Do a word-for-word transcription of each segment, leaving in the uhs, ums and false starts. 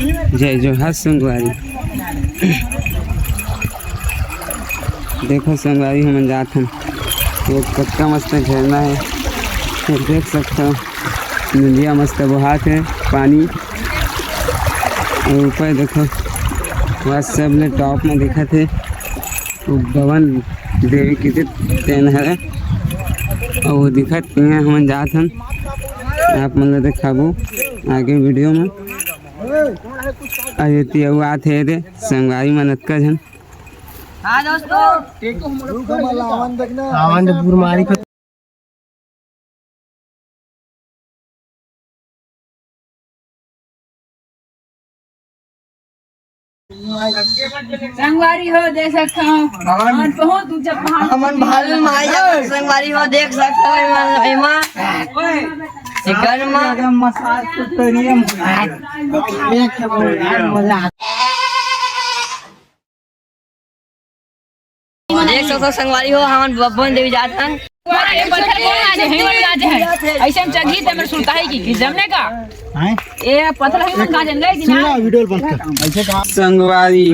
जय जोहार संगवारी। देखो संगवारी, हमन जात हन, ये कतका मस्त झरना है, ये देख सकथव, नदिया मस्त बोहात है पानी। और ऊपर देखो, वह सब ले टॉप में दिखत है, वो भवन देवी के तेन है, और वो दिखत नहीं है, हमन जात हन, आप मन ला दिखाबो आगे वीडियो में। अरे ती अउ आत हे रे संगवारी मन अतका झन। हाँ दोस्तों, आवन तो पूरा मारी खत- संगवारी हो, देख सकता हूँ, हमन बहुत ऊंचा पहाड़। हमन भालू माई अपन संगवारी हो, देख सकता हूँ, एमा, एमा, एकर मा। मसाज तो करिए। मजा आ। देख सकथव संगवारी हो, हमन बबन देवी जात हन। अरे पत्थर कौन राजा है? हिंगोल राजा है। ऐसे हम चघी ते हमर सुनता है कि, कि जमने का? हैं? ए पत्थर हिंगोल कहाँ जन गए कि सुन ना? वीडियो बंद कर। ऐसे कहा संगवारी,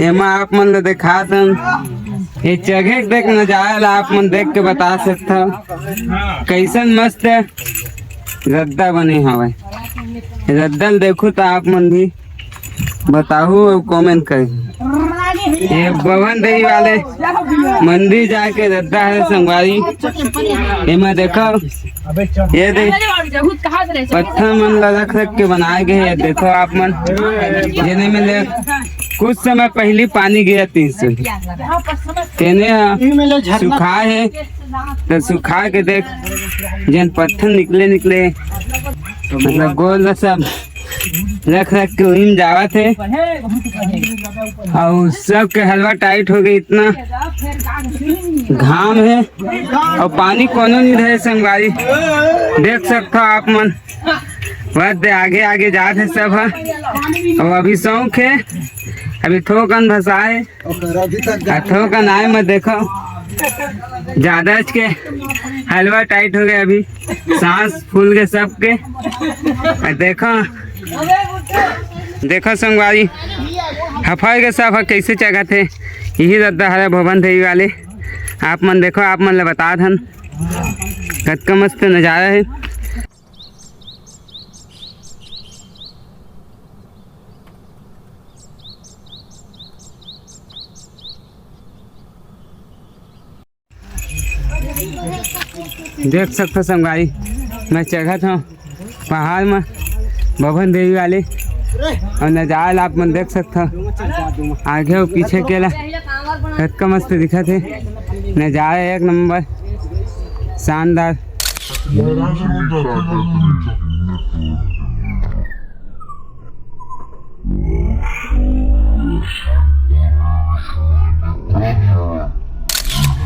एमा आप मन ल दिखात हन, ये चघे के देख नजारा ला आप मन देख के बता सकथव, कैसन मस्त रद्दा बने हवय। रद्दा ल देखू त आप मन भी बताहू अउ कमेंट करी। ये भवन देवी वाले मंदिर जाके रद्दा है संगवारी। एमा देखो, ये दे पत्थर मन ला रख रख के बनाए गए हैं। देखो आप मन, जेने में ले कुछ समय पहली पानी गिरा तीन सौ, तेने ह सुखा है, तो सुखा के देख, जेन पत्थर निकले निकले, मतलब गोल सब रख रख के उही में जावत हे। अउ सबके हलवा टाइट हो गई, इतना घाम हे अउ पानी कोनो नहीं रहे संगवारी, देख सकथो आप मन। बस दे आगे आगे जात हे सब ह। अउ अभी शौक हे, अभी थोकन भसाए। अथो का नाय मत देखो, ज्यादा के हलवा टाइट हो गया अभी, सांस फूल गए सबके। आ देखो, देखो संगवारी, हफाई के सब ह कैसे चघत हे। यही रद्दा हरे भवन देवी वाले। आप मन देखो, आप मन ल बता धन कतका मस्त नजारा है। देख सकथो संगवारी, मैं चढ़त हूँ पहाड़ में भवन देवी वाले, और नजारा आप मन देख सकथो आगे और पीछे के ला कतका मस्त दिखत है नजारा, एक नंबर शानदार।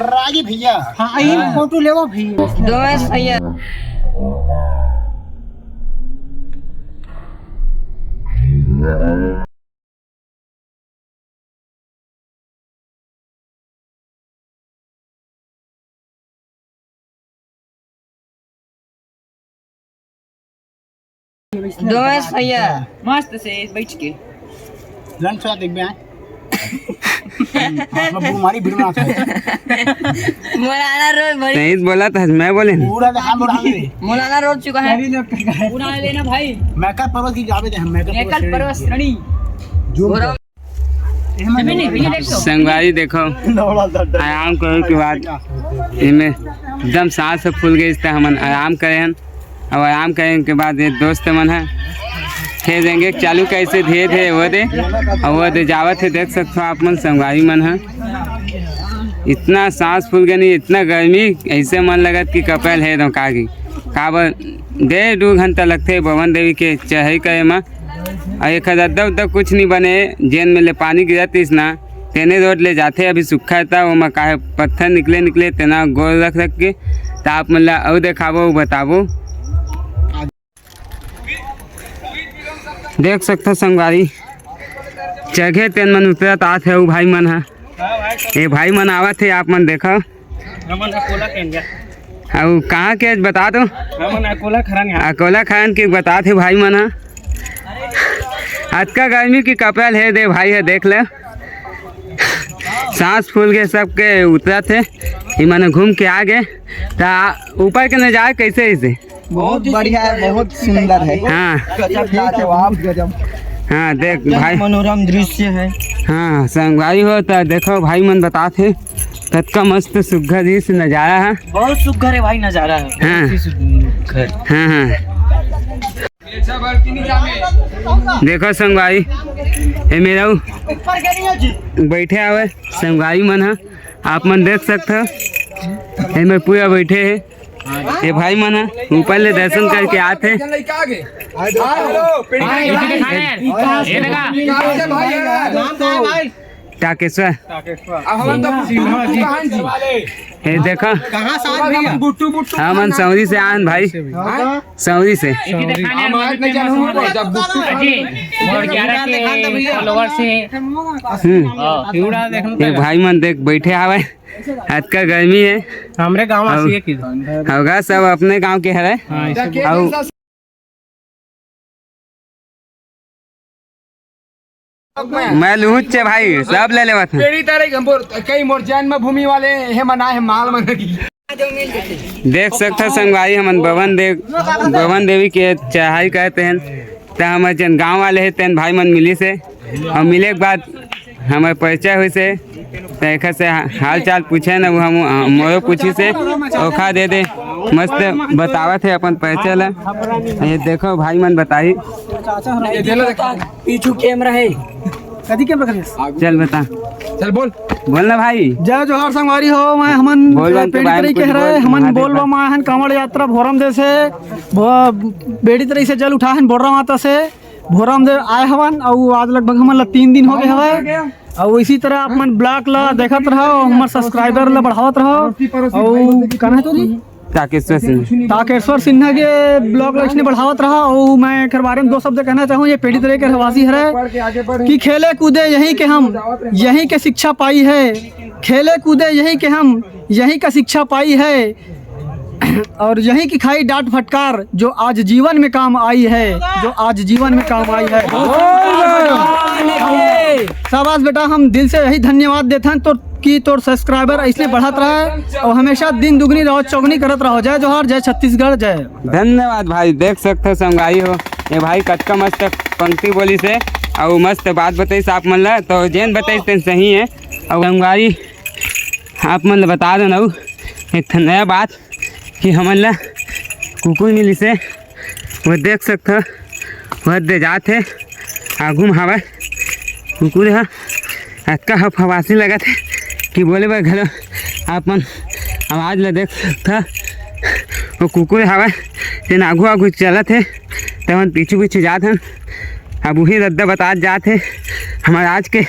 रागी भैया, हाँ, ये फोटो लेवा भैया। दोस्त भैया। दोस्त भैया। मस्त से बैठ के। लंच वाला देखबे आए। आप लोग बीमारी भीड़ में आते हैं। मौलाना रोज बड़ी। नहीं बोला था, मैं बोले ना। पूरा तो हाथ उड़ा दे। मौलाना रोज चुका है। पूरा लेना भाई। मैं कल परवा की जावे थे हम, मैं कल मैं कल परवा परवा श्रेणी। जो संगवारी देखो, आराम करे के बाद इमे एकदम सांस फूल गई, इससे हमन आराम करे हन। अब आराम करे के बाद ये दोस्त मन ह फेर रेंगे चालू कैसे धीरे धीरे वो दे, और वो दे जावत है, देख सकते हो आप मन संगवारी मन ह। इतना सांस फूल गए नहीं, इतना गर्मी, ऐसे मन लगत कि कपल है तो का की काबर डेढ़ दू घंटा लगथे भवन देवी के चढ़ाई करे म। अउ एखर रद्दा उद्दा कुछ नहीं बने, जेन में ले पानी गिरत इस ना, तेने रोड ले जाथे। अभी सुक्खा था, ओमा काहे पत्थर निकले निकले, तेना गोल रख रख के। त आप मन ला अउ देखाबो, अउ बताबो। देख सकथो संगवारी, चघे तेन मन उतरत आत हे, अउ भाई मन ह, ये भाई मन आवत हे, आप मन देखो। हमन अकोला के हन। अउ कहाँ के आज बता दो। हमन अकोला खरन हन। अकोला खरन के बतात हे भाई मन ह। अतका गर्मी के कपड़ा ले दे भाई हे, देख ले, सांस फूल के सबके उतरत हे। इमन घूम के आ गे, त ऊपर के नजारा कैसे हे? बहुत बढ़िया है, बहुत सुंदर है। हाँ। गजब, ठीक है, लाजवाब। बहुत गजब। हाँ, देख भाई। मनोरम दृश्य है। हाँ, संगवारी हो त देखो, भाई मन बतात हे, कतका मस्त सुग्घर दृश्य नजारा है। बहुत सुग्घर है भाई नजारा है। हाँ। बहुत ही सुग्घर। हाँ, हाँ। देखो संगवारी, ए मेरा बैठे हवे संगवारी मन ह, आप मन देख सकत हो, एमे पूरा बैठे हे। ये भाई मन ह ऊपर ले दर्शन करके आत हे। टाकेश्वर। ये देखो, हमन सौरी से आन भाई, सौरी से। हम्म। ये भाई मन देख बैठे हवे, अतका गर्मी है। हमरे गांव वासी है कि? होगा सब अपने गांव के हरे। हाँ, अउ मैं लुहुच चे भाई, सब ले लेवत हूँ। पेड़ी तारे हम बोल, कई मोर जन्मभूमि वाले हे मना है माल मन की। देख सकत हो संगवारी, हमन बभन देव, बभन देवी के चढ़ाई करते हैं। त हमर जन गांव वाले हे, तेन भाई मन मिलिस हे, अउ मिले के बाद हमर परिचय होइस हे, त एखर से हा-, हाल चाल पूछे न, वो हम, मोरो पूछिस हे, ओखा दे दे, मस्त बतावत हे अपन परिचय ला। ये देखो भाई मन बताही। पीछू कैमरा है। कदी कैमरा करे? चल बता। चल बोल। बोल ना भाई। जय जोहार संगवारी हो, मैं हमन बोल बम के पेड़ी बारे में तरई कुछ कह रहे, बोल, हमन महादेव बोल बम। बम आए हन कांवड़ यात्रा भोरम दे से, भो-, बेड़ी तरई से जल उठाए हन बोर्रा माता से। भोरम दे आए हवन, अउ आज लगभग हमन ला तीन दिन हो गए हवय। अउ इसी तरह आप मन ब्लॉग ला देखत रहो, हमर सब्सक्राइबर ला बढ़ावत रहो। अउ कहना है तो जी? ताकेश्वर सिंह। ताकेश्वर सिन्हा के ब्लॉग ला इसने बढ़ावत रहा। अउ मैं एकर बारे में दो शब्द कहना चाहूँ, ये पेड़ी तरई के रहवासी हरे कि खेले कूदे यहीं के हम, यहीं के शिक्षा पाई है। खेले कूदे यहीं के हम, यहीं का शिक्षा पाई है। और यहीं की खाई डांट फटकार, जो आज जीवन में काम आई है, जो आज जीवन में काम आई है। शाबाश बेटा, हम दिल से यही धन्यवाद देथन तो कि तोर सब्सक्राइबर ऐसने बढ़त रहे और हमेशा दिन दुगनी रात चौगनी करत रहो। जय जोहार, जय छत्तीसगढ़, जय। धन्यवाद भाई। देख सकत हो संगवारी हो, ये भाई कतका मस्त पंक्ति बोलिस हे अउ मस्त बात बताइस आप मन ला, तो जेन बताइस तेन सही है। अउ संगवारी आप मन ला बता देन अउ एक ठन नया बात कि हमन ला कुकुर मिलिस हे, वो देख सकत हो, वो दे जात हे, आगू में हवय कुकुर ह, अतका हफहवासी लगत हे कि बोले बर घलो आप मन आवाज ला देख सकत हो। वो कुकुर हवय, तेन आगू आगू चलत हे, ते हमन पीछू पीछू जात हन। अब उही रद्दा बतात जात हे, हमर आज के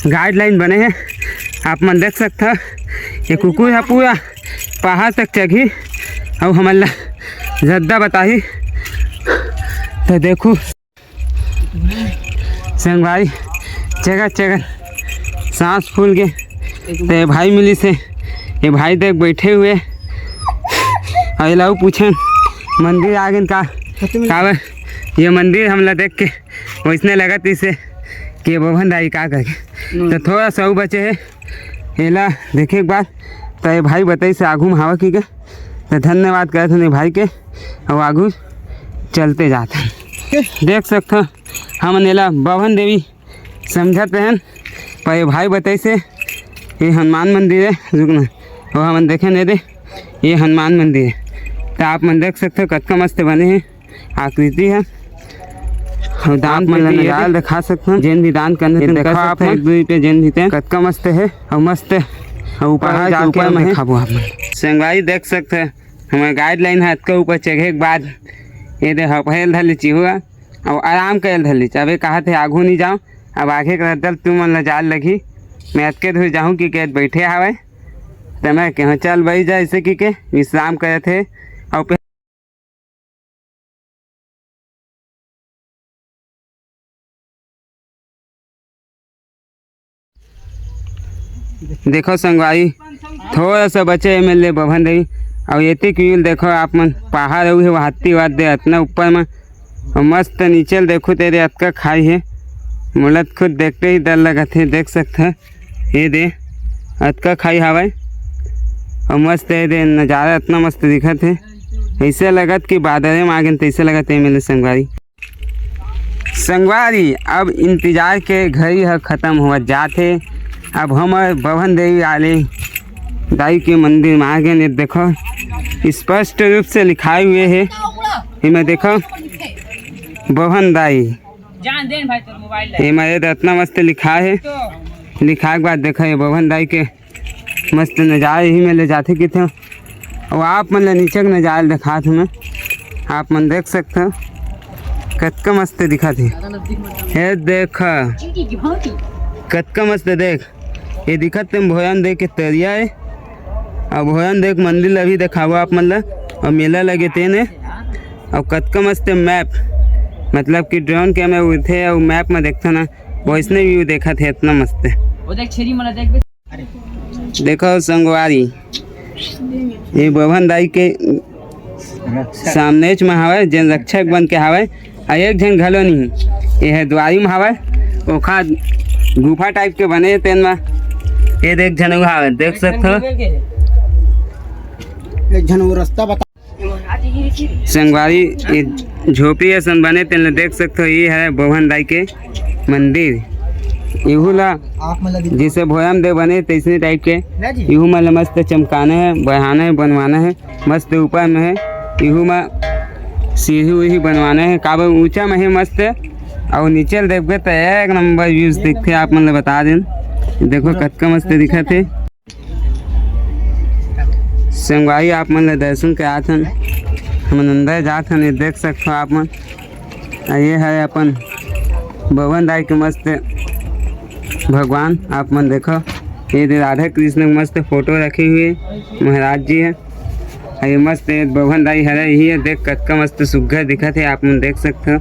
गाइडलाइन बने हे, आप मन देख सकत हो। ये कुकुर ह पूरा पहाड़ तक चघी अउ हमन ला रद्दा बताही। तो देखू संगवारी, चघत चघत सांस फूल गे। तो ये भाई मिलिस हे, ये भाई देख बैठे हुए। अउ एला अउ पूछन मंदिर आ गेन का, काबर ये मंदिर हमला देख के वैसने लगत इसे कि बभन दाई का करके। तो थोड़ा सा अउ बचे हे, एला देखे के बाद तो ये भाई बताइस हे आगू में हवा की के। तो धन्यवाद करत हन ये भाई के, अउ आगू चलते जात हन। देख सकत हो, हमन एला बभन देवी समझत रहन, पर ये भाई बताइस हे, ये हनुमान मंदिर हे, रुक ना, वो हमन देखे नहीं दे, ये हनुमान मंदिर हे। तो आप मन देख सकत हो, कतका मस्त बने हे। आकृति हे। अउ दान आप मन ला पेटी ये नजारा दे। दिखा सकथन, जेन भी दान करना ये तेन देखा कर आप सकथन। एक दू रुपया जेन भी तेन कतका मस्त हे अउ मस्त अउ ऊपर ऊपर के जाके ऊपर हम में हे। दिखाबो आप मन। संगवारी देख सकथे, हमर गाइडलाइन हे अतका ऊपर चघे के बाद ये दे हफहेल धर ले चिहुआ अउ आराम करे धर ले। अबे कहा थे आगू नहीं जाओ, अब आगे के रद्दल तू मन ला जाल लगही। मैं अतके दूर जाहूँ कि के बैठे हावय, त मैं कहें चल बैठ जा ऐसे कि के विश्राम करत हे। अउ देखो संगवारी, थोड़ा सा बचे एम एल ए बभन रही। अउ एती की देखो आप मन, पहाड़ अउ हे, वो हाथी वाद दे अतना ऊपर में, अउ मस्त नीचे ल देखो तेरे अतका खाई हे। मोला तो खुद देखते ही डर लगत हे, देख सकत ह। ये दे, अतका खाई हावय, अउ मस्त हे दे, नजारा अतना मस्त दिखत हे। ऐसे लगत कि बादरे म आ गेन, तैसे लगत हे मेरे संगवारी। संगवारी, अब इंतजार के घड़ी ह खत्म होवत जात हे। अब हमर बभन देवी वाले दाई के मंदिर म आ गेन। ये देखो, स्पष्ट रूप से लिखाए हुए हे, एमे देखो, बभन दाई। जान देन भाई, तोर मोबाइल ला। एमा ये अतना मस्त लिखा हे। तो लिखा के बाद देखा, ये बभन दाई के मस्त नजारा यही में ले जाथे किथे। अउ आप मन ला नीचे के नजारा दिखात हूँ मैं, आप मन देख सकत हो कतका मस्त दिखत हे। हे देख, कतका मस्त देख, ये दिखत तेम भोजन दे के तरिया हे। अउ भोजन दे के मंदिर ला भी देखाबो आप मन ला, अउ मेला लगे तेन हे। अउ कतका मस्त मैप, मतलब कि ड्रोन कैमरा उड़थे अउ मैप में देखथन ना, वैसने व्यू देखत हे, अतना मस्त। वो देख छेरी मन ला देख बे। देखो संगवारी, ये बभन दाई के सामनेच में हवय, जेन रक्षक बन के हवय, अउ एक झन घलो नहीं। ये हे दुआरी में हवय, ओखा गुफा टाइप के बने हे तेन में। ये देख झन हावय, देख सकत हो। एक झन वो रास्ता बता। संगवारी, ये झोपड़ी असन बने, तेन ल देख सकत हो। ये हरे बभन दाई के मंदिर। इहू ला आप मन ला दिखा। जैसे भोजन दे बने, तैसने टाइप के। ना जी। इहू मन ल मस्त चमकाना हे, बढ़ाना हे, बनवाना हे। मस्त ऊपर में हे, इहू म सीढ़ी उढ़ी बनवाना हे, काबर ऊंचा में हे मस्त। अउ नीचे ल देखबे त एक नंबर व्यूज दिखथे, आप मन ल बता देन। देखो कतका मस्त दिखत हे। संगवारी, आप मन ल दर्शन करात हन, हमन अंदर जात हन, ये देख सकत हो आप मन। अउ ये है अपन बभन दाई के मस्त भगवान, आप मन देखो, ये दे राधा कृष्ण के मस्त फोटो रखे हुए महाराज जी है। अउ ये मस्त ये बभन दाई हरे, यही है, देख कतका मस्त सुग्घर दिखत हे, आप मन देख सकत हो।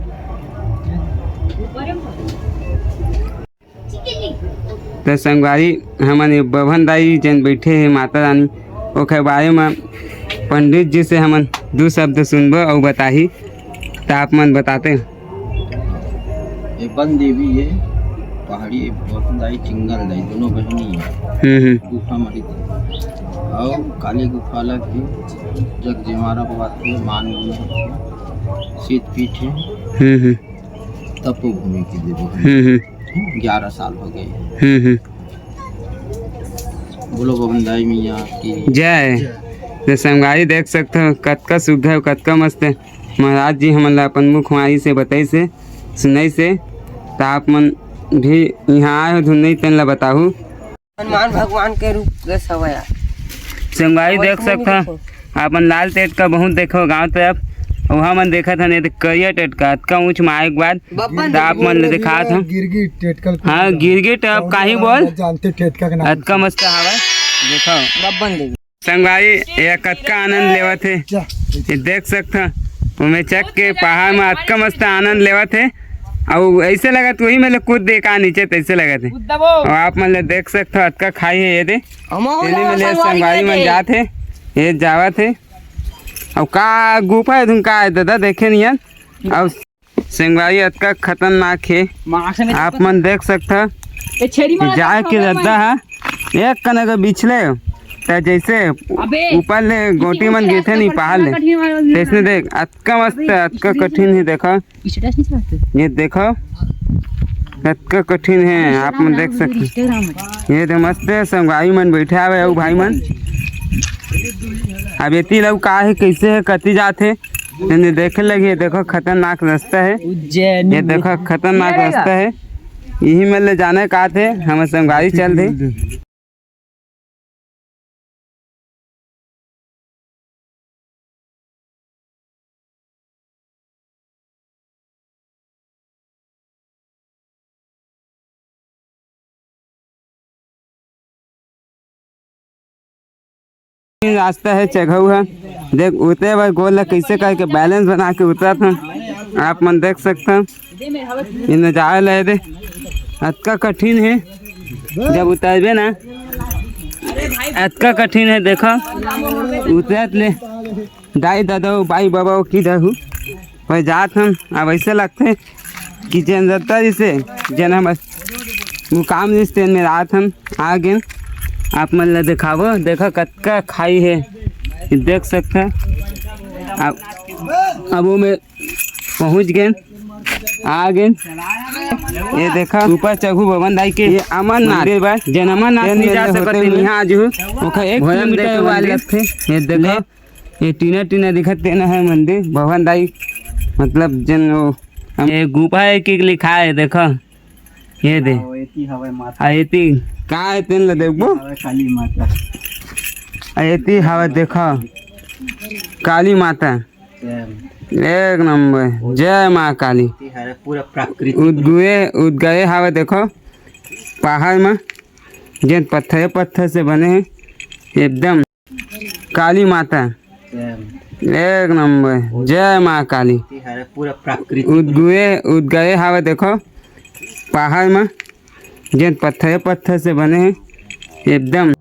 त संगवारी, हमन ये बभन दाई जेन बइठे हे माता रानी, ओखर बारे म पंडित जी से हमन दू शब्द सुनबो अउ बताही, त आप मन बताते। ये बन देवी हे, पहाड़ी बभन दाई, चिंगल दाई, दोनों बहिनी हे। हम्म, हम्म। गुफा म रहिथे। अउ काली गुफा अलग हे, जग जेमारा बवाथे, मान गुण हे, शीत पीठ हे। हम्म, हम्म। तपोभूमि की देवी। हम्म, हम्म। ग्यारह साल हो गए। हम्म, हम्म। बोलो बभन दाई मैया की जय। जय। त संगवारी देख सकत हो, कतका सुग्घर, कतका मस्त महाराज जी हमन ला अपन मुखवाणी से बताइस हे, सुनाइस हे। त आप मन भी इहाँ आए हो धुन नहीं, तेन ला बताहू। हनुमान भगवान के रूप के सवय आय। संगवारी देख सकत हो, अपन लाल टेटका बहुत देखो गांव तरफ, वहाँ मन देखत हन, ये करिया टेटका, अतका ऊंच में आए के बाद बब्बन त आप मन ले दिखात हन। गिरगिट टेटका ल हाँ, गिरगिट, अब कौन काहीं वाला बोल, जानते टेटका के नाम अतका से। मस्त हवय, देखो। बब्बन देवी। संगवारी, ये कतका आनंद लेवत हे, जा। ये देख सकत हो, ओमे चक के पहाड़ में अतका मस्त आनंद लेवत हे। अउ ऐसे लगत वही में ले कूद दे का नीचे, तैसे लगत हे। कूद देबो। अउ आप मन ले देख सकत हो, अतका खाई हे ये दे। अमो तेने में ले संगवारी संगवारी मन जात हे, ये जावत हे। अउ का गुफा हे धुन का हे दादा, देखे नहीं हन। अउ संगवारी अतका खतरनाक हे, मार से मेरे आप मन देख सकत हो। ये छेरी मार जाए के रद्दा हे, एक कन अगर बिछले त जैसे अबे, ऊपर ले गोटी मन गिरथे नहीं पहाड़ ले, तैसने देख अतका मस्त, अतका कठिन हे। देखो, status नहीं चलाते। ये देखो, कतका कठिन हे, आप मन देख सकते। Instagram में। ये तो मस्त हे, संगवारी मन बैठे हवे अउ भाई मन। अब एती लउ का हे, कैसे हे, कति जात हे, तेने देखे लगी। ये देखो, खतरनाक रास्ता हे। उज्जैन ये में। देखो, खतरनाक रास्ता हे। यही में ले जाने का थे, हम संगवारी चल दे। रास्ता हे, चघऊ हे। देख, उतरे बर गोड़ ला कैसे करके balance बना के उतरत हन, आप मन देख सकत हन। ये नजारा ले दे, अतका कठिन हे, जब उतरबे ना, अतका कठिन हे। देखो, उतरत ले दाई ददा, बाई बाबा, किधर हूँ, पर जात हन। अब ऐसे लगथे, कि जेन रद्दा जइसे, जेन हमर मुकाम जइसे, तेन में रात हम आ गेन। आप मन ला देखाबो, देखा कतका खाई हे, देख सकथा। अब, अब वो में पहुंच गेन, आ गेन। ये देखा ऊपर चघू भवन दाई के ये अमरनाथ मंदिर बा, जेन अमरनाथ तेन नहीं जा सकत हे, इहाँ आजू ओखर एक किलोमीटर वाले लगथे। ये देखा, ये टीना टीना दिखत तेन हे मंदिर भवन दाई, मतलब जेन वो हम ये गुफा हे कि लिखा हे, देखा ये दे। हाँ, एती हवय माता। आ एती का हे तेन ल देखबो। हवय काली माता। आ एती हवय देखा काली माता। जय माता। एक नंबर, जय माँ काली। एती हरे पूरा प्राकृतिक। उदगुए उदगए हवय देखो पहाड़ में, जेन पत्थर पत्थर से बने हे एकदम। काली माता। जय माता। एक नंबर, जय माँ काली। एती हरे पूरा प्राकृतिक। उदगुए उदगए हवय देखो पहाड़ में, जेन पत्थर पत्थर से बने हे एकदम।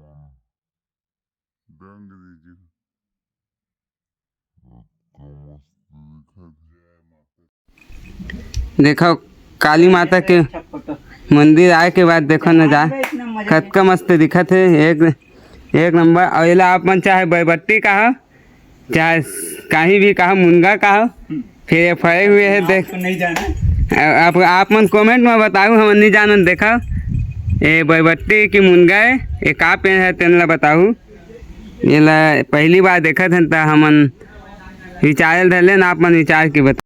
देखो काली माता के मंदिर आए के बाद देखो नजारा कतका मस्त दिखत हे, एक एक नंबर। अउ एला आप मन चाहे बैबट्टी कहा, चाहे कहीं भी कहा, मुनगा कहा, फिर ये फरे हुए हे देख। आपको नहीं जाना। अ-, आप आप मन कमेंट में बताऊ, हमन नहीं जानन। देखा ये बैबट्टी की मुनगा हे, ये का पेड़ हे तेन ला बताऊ। ये ला पहली बार देखत हन त हमन विचार धर लेन, आप मन विचार के बताऊ।